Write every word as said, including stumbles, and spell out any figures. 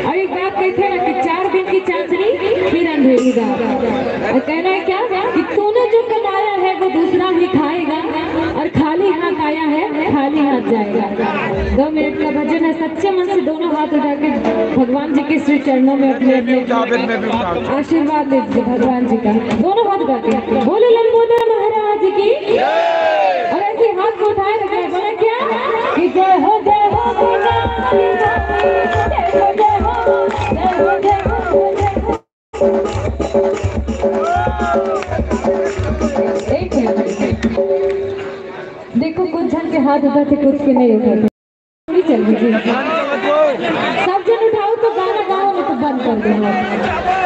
और एक बात कहते हैं ना कि चार दिन की चांदनी, फिर अंधेरी रात। और कहना है क्या कि तूने जो कमाया है, वो दूसरा ही खाएगा, और खाली हाथ आया है, खाली हाथ जाएगा। दो मिनट का भजन है, सच्चे मन से दोनों हाथ उठा के भगवान जी के श्री चरणों में अपने अपने आशीर्वाद दीजिए भगवान जी का। दोनों हाथ उठा के बोले, लंबोदर महाराज की। और ऐसे हाथ को उठाए रखना है, बोला क्या कि जय हो, जय हो, जय हो, जय हो, जय हो, जय हो, जय हो। एक मिनट। देखो, कुछ जन के हाथ उठा थे, कुछ के नहीं उठा थे। थोड़ी चल रही है। सब जन उठाओ तो गाना गाओ, नहीं तो बंद कर दो।